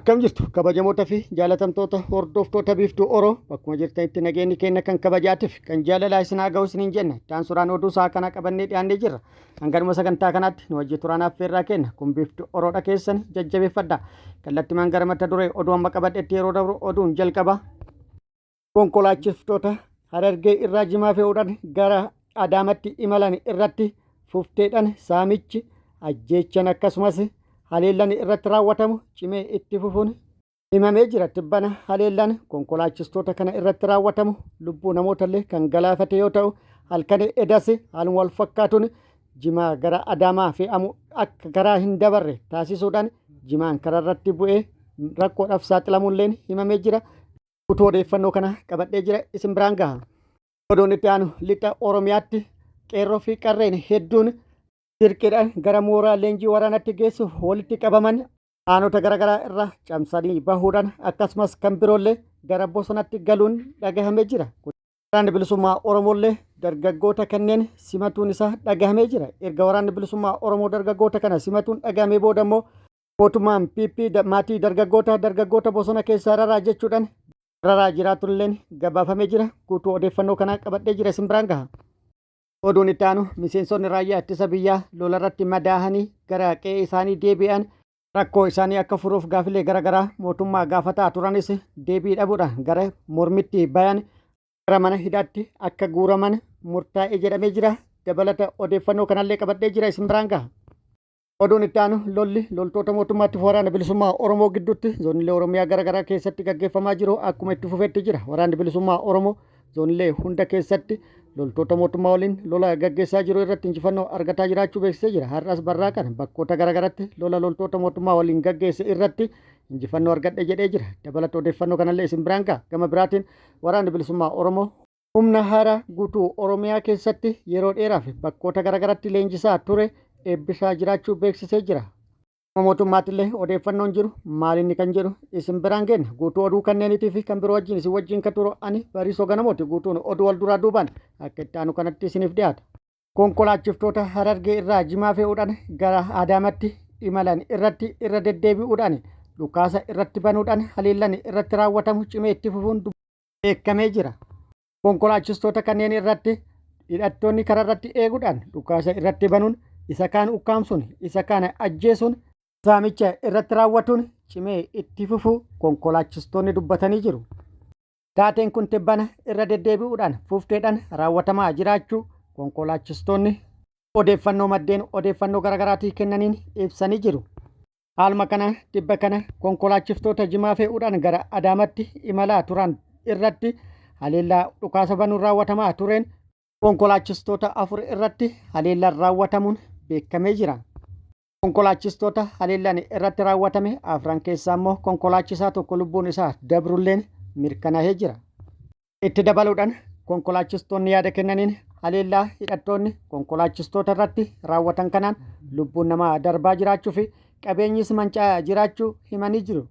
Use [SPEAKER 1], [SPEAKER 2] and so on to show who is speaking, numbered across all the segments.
[SPEAKER 1] Akkam jirtu kabajamoota fi jaalatamtoota hordoftoota Biiftuu Oro, bakkuma jirtanitti nageenyi keenya kan kabajaatiif kan jaalalaa isin haa ga'u isiniin jenna. Itti suuraan oduu isaa kana qabannee dhiyaannee jirra. Hanganuma sagantaa kanaatti nu wajji turaan affeerraa kenna. Kun Biiftuu Oroodha, keessan jajjabeeffadha. Kallattimaan gara mata duree oduu amma qabadhetti yeroo dabru, oduun jalqaba. Konkolaachiftoota Harargee irraa jimaa fe'uudhaan gara Adaamatti imalan irratti fufteedhaan saamichi, ajjeechan akkasumas haleellaan irratti raawwatamu cimee itti fufuun himamee jira. Tibbana haleellaan konkolaachistoota kana irratti raawwatamu lubbuu namootallee kan galaafate yoo ta'u, halkan edas haaluma wal fakkaatuun jimaa gara Adaamaa fe'amu akka karaa hin dabarre taasisuudhaan jimaan karaa irratti bu'ee rakkoodhaaf saaxilamuulleen himamee jira. Guutuu odeeffannoo kana qabadhee jira, isin biraan gaha. Oduun itti aanu, lixa Oromiyaatti qeerroo fi qarreen hedduun dirqiidhaan gara mooraa leenjii waraanatti geessuuf walitti qabaman aanota garaagaraa irraa cabsanii bahuudhaan akkasumas kan biroollee gara bosonatti galuun dhagahamee jira. Waraanni Bilisummaa Oromoollee dargaggoota kanneen simatuun isaa dhagahamee jira. Erga Waraanni Bilisummaa Oromoo dargaggoota kana simatuun dhagahamee booda immoo mootummaan PP maatii dargaggoota bosona keessaa raraa jechuudhaan raraa jiraatulleen gabaafamee jira. Guutuu odeeffannoo kanaa qabadhee jira, isin biraan gaha. Oduun itti aanu, miseensonni raayyaa ittisa biyyaa lolarratti madaahanii gara qe'ee isaanii deebi'an rakkoo isaanii akka furuuf gaafilee garaagaraa mootummaa gaafataa turanis deebii dhabuudhaan gara mormitti bayan gara mana hidhaatti akka guuraman murtaa'e jedhamee jira. Dabalata odeeffannoo kanallee qabadhee jira, isin biraan gaha. Oduun itti aanu, lolli loltoota mootummaatti Waraana Bilisummaa Oromoo gidduutti zoonilee Oromiyaa garaagaraa keessatti gaggeeffamaa jiru akkuma itti fufetti jira. Waraanni Bilisummaa Oromoo zoonilee hunda keessatti loltoota mootummaa waliin lola gaggeessaa jiru irratti injifannoo argataa jiraachuu beeksisee jira. Har'as barraaqan bakkoota garaagaraatti lola loltoota mootummaa waliin gaggeesse irratti injifannoo argadhe jedhee jira. Dabalata odeeffannoo kanallee isin biraan gaha. Gama biraatiin Waraanni Bilisummaa Oromoo humna haaraa guutuu Oromiyaa keessatti yeroo dheeraaf bakkoota garaagaratti leenjisaa ture eebbisaa jiraachuu beeksisee jira. Mootummaatti odeeffannoon jiru maalinni kan jedhu isin biraan geenna. Guutuu oduu kanneeniitii fi kan biroo wajjin isin wajjin kan turu ani Bariisoo Ganamooti. Guutuun oduu wal duraa duubaan akka itti aanu kanatti isiniif dhiyaata. Konkolaachiftoota Harargee irraa jimaa fe'uudhaan gara Adaamatti imalan irratti irra deddeebi'uudhaan dhukaasa irratti banuudhaan haleellaan irratti raawwatamu cimee itti fufuun beekamee jira. Konkolaachistoota kanneen irratti hidhattoonni karaa irratti eeguudhaan dhukaasa irratti banuun, isa kaan ukkaamsuun, isa kaan ajjeesuun, saamicha irratti raawwatuun cimee itti fufuu konkolaachistoonni dubbatanii jiru. Taateen kun tibbana irra deddeebi'uudhaan fufteedhaan raawwatamaa jiraachuu konkolaachistoonni odeeffannoo maddeen odeeffannoo garaagaraatii kennaniin ibsanii jiru. Haaluma kana tibba kana konkolaachiftoota jimaa fe'uudhaan gara Adaamatti imalaa turan irratti haleellaa dhukaasa banuun raawwatamaa tureen konkolaachistoota afur irratti haleellaan raawwatamuun beekamee jira. Konkolaachistoota haleellaan irratti raawwatame afran keessaa immoo konkolaachisaa tokko lubbuun isaa dabrulleen mirkanaa'ee jira. Itti dabaluudhaan konkolaachistoonni yaada kennaniin, haleellaa hidhattoonni konkolaachistoota irratti raawwatan kanaan lubbuun namaa darbaa jiraachuu fi qabeenyis manca'aa jiraachuu himanii jiru.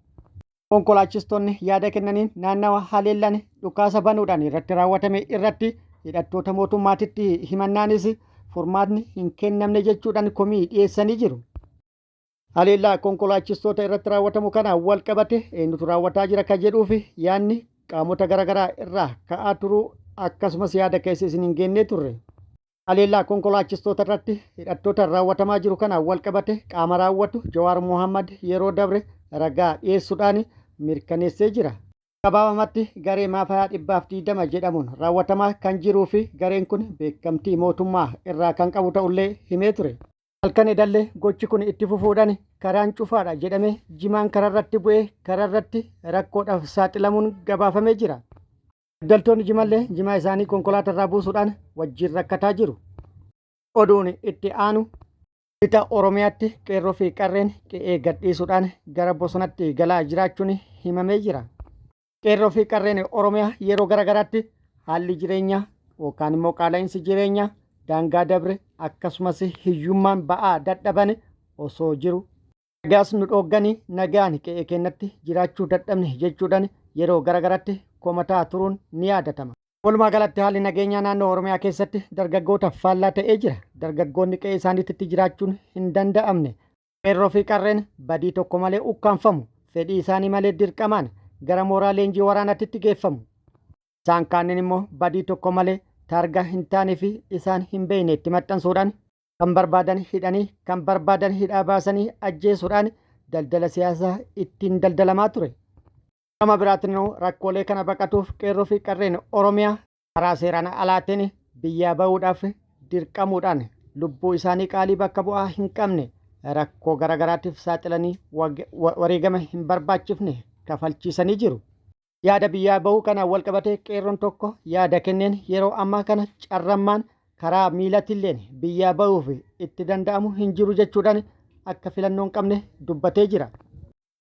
[SPEAKER 1] Konkolaachistoonni yaada kennaniin, naannawa haleellaan dhukaasa banuudhaan irratti raawwatame irratti hidhattoota mootummaatitti himannaanis furmaatni hin kennamne jechuudhaan komii dhiyeessanii jiru. Haleellaa konkolaachistoota irratti raawwatamu kanaan wal qabate eenyutu raawwataa jira kan jedhuu fi yaadni qaamota garaagaraa irraa ka'aa turuu akkasumas yaada keessa isin hin geennee turre. Haleellaa konkolaachistoota irratti hidhattoota raawwatamaa jiru kanaan wal qabate qaama raawwatu Jawaar Mohammad yeroo dabre ragaa dhiyeessuudhaan mirkaneessee jira. Gabaabamatti garee Maafayaa 120 jedhamuun raawwatamaa kan jiruu fi gareen kun beekamtii mootummaa irraa kan qabu ta'ullee himee ture. Halkan edallee gochi kun itti fufuudhaan karaan cufaadha jedhamee jimaan karaarratti bu'ee karaarratti rakkoodhaaf saaxilamuun gabaafamee jira. Daldaltoonni jimallee jimaa isaanii konkolaatarraa buusuudhaan wajjin rakkataa jiru. Oduun itti aanu, lixa Oromiyaatti qeerroo fi qarreen qe'ee gadhiisuudhaan gara bosonatti galaa jiraachuun himamee jira. Qeerroo fi qarreen Oromiyaa yeroo garaagaraatti haalli jireenyaa yookaan immoo qaala'insi jireenyaa daangaa dabre akkasumas hiyyummaan ba'aa dadhaban osoo jiru nagaas nu dhoogganii nagaan qe'ee keenyatti jiraachuu dadhabne jechuudhaan yeroo garaagaraatti komataa turuun ni yaadatama. Walumaa galatti haalli nageenyaa naannoo Oromiyaa keessatti dargaggootaaf faallaa ta'ee jira. Dargaggoonni qe'ee isaaniitti jiraachuun hin danda'amne. Qeerroo fi qarreen badii tokko malee ukkaamfamu. fedhii isaanii malee dirqamaan gara mooraa leenjii waraanaatitti geeffamu. Isaan kaaniin immoo badii tokko malee taargaa hin taanee fi isaan hin beekne itti maxxansuudhaan kan barbaadan hidhanii kan barbaadan hidhaa baasanii ajjeesuudhaan daldala siyaasaa ittiin daldalamaa ture. Gama biraatiin immoo rakkoolee kana baqatuuf qeerroo fi qarreen Oromiyaa karaa seeraan alaatiin biyyaa bahuudhaaf dirqamuudhaan lubbuu isaanii qaalii bakka bu'aa hin qabne rakkoo garaagaraatiif saaxilanii wareegama hin barbaachifne kafalchiisanii jiru. Yaada biyyaa bahuu kanaan walqabatee qeerroon tokko yaada kenneen yeroo ammaa kana carrammaan karaa miilatilleen biyyaa bahuuf itti danda'amu hin jiru jechuudhaan akka filannoo hin qabne dubbatee jira.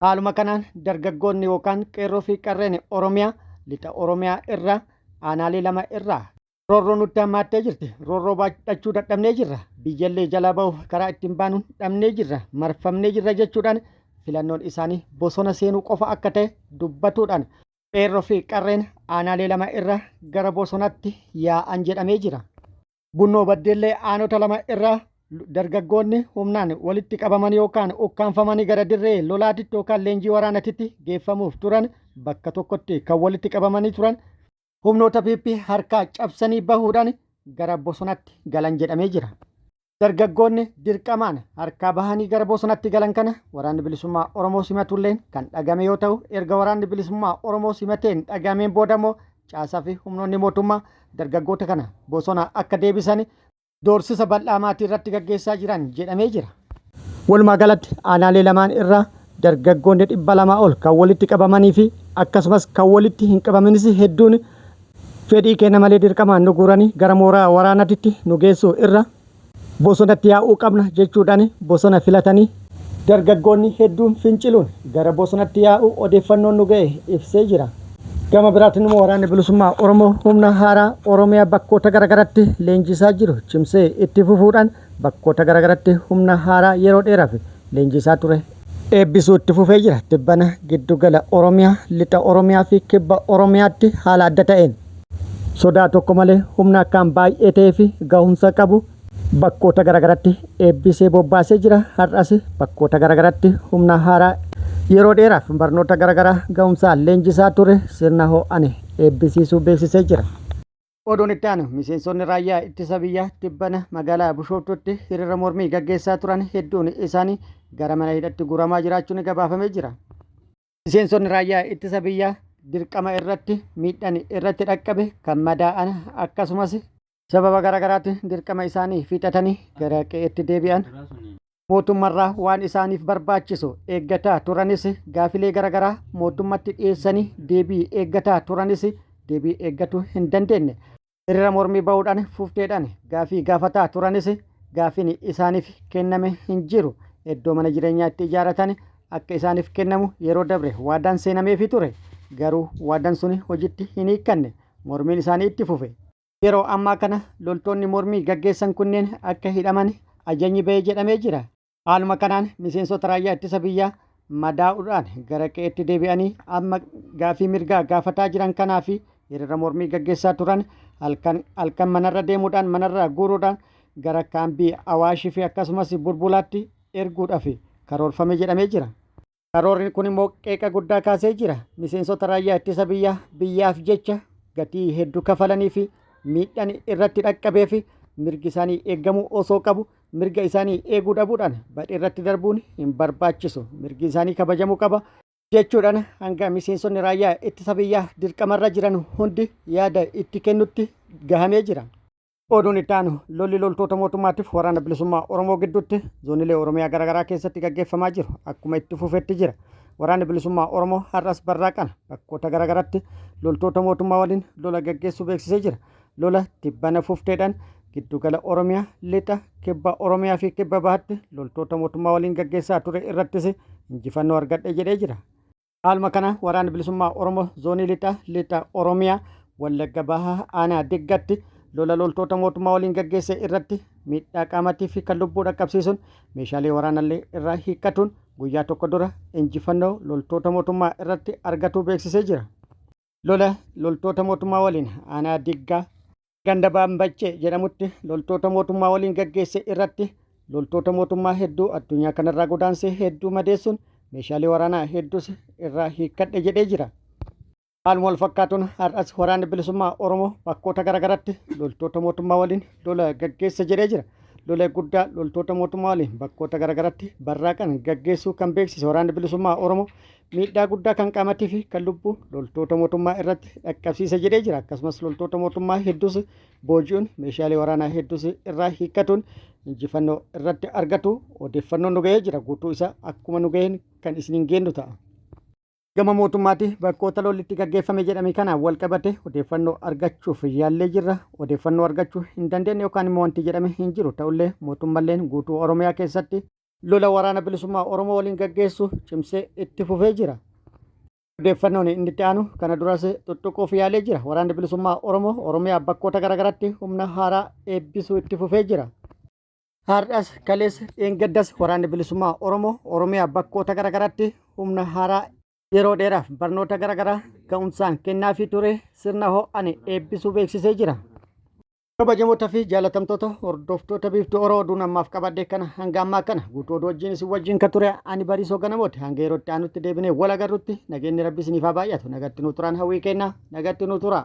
[SPEAKER 1] Haaluma kanaan dargaggoonni yookaan qeerroo fi qarreen Oromiyaa lixa Oromiyaa irraa aanaalee lama irraa roorroo nutti hammaattee jirti. Roorroo baadhachuu dadhabnee jirra. Biyyallee jalaa bahuuf karaa ittiin baanu dhabnee jirra. Marfamnee jirra jechuudhaan filannoon isaanii bosona seenuu qofa akka ta'e dubbatuudhaan qeerroo fi qarreen aanaalee lama irra gara bosonatti yaa'an jedhamee jira. Bunnoo Baddeellee aanota lama irraa dargaggoonni humnaan walitti qabaman yookaan ukkaanfamanii gara dirree lolaatitti yookaan leenjii waraanatitti geeffamuuf turan bakka tokkotti kan walitti qabamanii turan humnoota PP harkaa cabsanii bahuudhaan gara bosonatti galan jedhamee jira. Dargaggoonni dirqamaan harkaa bahanii gara bosonatti galan kana waraanni bilisummaa Oromoo simatulleen kan dhagame yoo ta'u, erga waraanni bilisummaa Oromoo simateen dhagameen booda immoo caasaa fi humnoonni mootummaa dargaggoota kana bosona akka deebisan doorsisa bal'aa maatii irratti gaggeessaa jiran jedhamee jira. Walumaa galatti aanaalee lamaan irraa dargaggoonni 200 ol kan walitti qabamanii fi akkasumas kan walitti hin qabaminis hedduun fedhii keenya malee dirqamaan nu guuranii gara mooraa waraanaatitti nu geessuu irra bosonatti yaa'uu qabna jechuudhaan bosona filatanii dargaggoonni hedduun finciluun gara bosonatti yaa'uu odeeffannoon nu ga'e ibsee jira. Gama biraatiin immoo waraanni bilisummaa Oromoo humna haaraa Oromiyaa bakkoota garaagaratti leenjisaa jiru cimsee itti fufuudhaan bakkoota garaagaratti humna haaraa yeroo dheeraaf leenjisaa ture eebbisuu itti fufee jira. Tibbana giddugala Oromiyaa, lixa Oromiyaa fi kibba Oromiyaatti haala adda ta'een sodaa tokko malee humna akkaan baay'ee ta'ee fi gahumsa qabu bakkoota garaagaratti eebbisee bobbaasee jira. Har'as bakkoota garaagaratti humna haaraa yeroo dheeraaf barnoota garaagaraa gahumsaan leenjisaa ture sirna ho'aan eebbisiisuu beeksisee jira. Oduun itti aanu miseensonni raayyaa ittisa biyyaa tibbana magaalaa Bishooftuutti hiriira mormii gaggeessaa turan hedduun isaanii gara mana hidhatti guuramaa jiraachuun gabaafamee jira. Miseensonni raayyaa ittisa biyyaa dirqama irratti miidhaan irratti dhaqqabe kan madaa'an akkasumas sababa garaagaraatiin dirqama isaanii fixatanii gara qe'eetti deebi'an mootummarraa waan isaaniif barbaachisu eeggataa turanis gaafilee garaagaraa mootummatti dhiyeessanii deebii eeggataa turanis deebii eeggatuu hin dandeenye. Hiriira mormii bahuudhaan fufteedhaan gaafii gaafataa turanis gaafiin isaaniif kenname hin jiru. Iddoo mana jireenyaa itti ijaarratan akka isaaniif kennamu yeroo dabre waadaan seenameefii ture. Garuu waadaan suni hojiitti hin hiikkanne. Mormiin isaanii itti fufe. Yeroo ammaa kana loltoonni mormii gaggeessan kunneen akka hidhaman ajajni ba'e jedhamee jira. Haaluma kanaan miseensota raayyaa ittisa biyyaa madaa'uudhaan gara qe'eetti deebi'anii amma gaafii mirgaa gaafataa jiran kanaa fi hiriira mormii gaggeessaa turan halkan halkan manarra deemuudhaan manarraa guuruudhaan gara kaambii Awaashii fi akkasumas Bulbulaatti erguudhaaf karoorfame jedhamee jira. Karoorri kun immoo qeeqa guddaa kaasee jira. Miseensota raayyaa ittisa biyyaa biyyaaf jecha gatii hedduu kafalanii fi miidhaan irratti dhaqqabee fi mirgi isaanii eegamuu osoo qabu mirga isaanii eeguu dhabuudhaan badii irratti darbuun hin barbaachisu. Mirgi isaanii kabajamuu qaba jechuudhaan hanga miseensonni raayyaa ittisa biyyaa dirqamarra jiran hundi yaada itti kennutti gahamee jira. Oduun itti aanu lolli loltoota mootummaatiif waraana bilisummaa Oromoo gidduutti zoonilee Oromiyaa garaagaraa keessatti gaggeeffamaa jiru akkuma itti fufetti jira. Waraanni bilisummaa Oromoo har'as barraaqana bakkoota garaagaraatti loltoota mootummaa waliin lola gaggeessuu beeksisee jira. Lola tibbana fufteedhaan giddugala Oromiyaa, lixa, kibba Oromiyaa fi kibba bahaatti loltoota mootummaa waliin gaggeessaa ture irrattis injifannoo argadhe jedhee jira. Haaluma kana waraanni bilisummaa Oromoo zoonii lixa lixa Oromiyaa Wallagga Bahaa aanaa Diggatti lola loltoota mootummaa waliin gaggeesse irratti miidhaa qaamatii fi kan lubbuu dhaqqabsiisuun meeshaalee waraanallee irraa hiikkatuun guyyaa tokko dura injifannoo loltoota mootummaa irratti argatuu beeksisee jira. Lola loltoota mootummaa waliin aanaa Diggaa ganda Baambachee jedhamutti loltoota mootummaa waliin gaggeesse irratti loltoota mootummaa hedduu addunyaa kanarraa godaansee hedduu madeessuun Meeshaalee waraanaa hedduus irraa hiikkadhe jedhee jira. Haaluma wal fakkaatuun har'as Waraanni Bilisummaa Oromoo bakkoota garaagaraatti loltoota mootummaa waliin lola gaggeessa jedhee jira. Lola guddaa loltoota mootummaa waliin bakkoota garaagaraatti barraaqan gaggeessuu kan beeksise Waraanni Bilisummaa Oromoo miidhaa guddaa kan qaamatii fi kan lubbuu loltoota mootummaa irratti dhaqqabsiise jedhee jira. Akkasumas loltoota mootummaa hedduus booji'uun meeshaalee waraanaa hedduus irraa hiikkatuun injifannoo irratti argatu odeeffannoon nu gahee jira. Guutuu isaa akkuma nu gaheen kan isiniin geennu ta'a. Gama mootummaati bakkoota lolli itti gaggeeffame jedhame kanaan wal qabate odeeffannoo argachuuf yaallee jirra. Odeeffannoo argachuu hin dandeenye yookaan immoo wanti jedhame hin jiru. Ta'ullee mootummalleen guutuu Oromiyaa keessatti lola waraana bilisummaa Oromoo waliin gaggeessu cimsee itti fufee jira. Odeeffannoon inni itti aanu kana duras tuttuquuf yaalee jira. Waraanni bilisummaa Oromoo Oromiyaa bakkoota garaagaraatti humna haaraa eebbisuu itti fufee jira. Har'as kaleessa dheengaddas Waraanni Bilisummaa Oromoo Oromiyaa bakkoota garaagaraatti humna haaraa yeroo dheeraaf barnoota garaagaraa ga'umsaan kennaafii ture sirna ho'aan eebbisuu beeksisee jira. Kabajamoota fi jaalatamtoota hordoftoota Biiftuu Oro oduun ammaaf qabadhe kana hanga ammaa kana guutuu oduu wajjin isin wajjin kan ture ani Bariisoo Ganamooti. Hanga yeroo itti aanutti deebinee wal agarrutti nageenyi Rabbi isiniif haa baay'atu. Nagatti nu turaan hawwii kenna. Nagatti nu tura.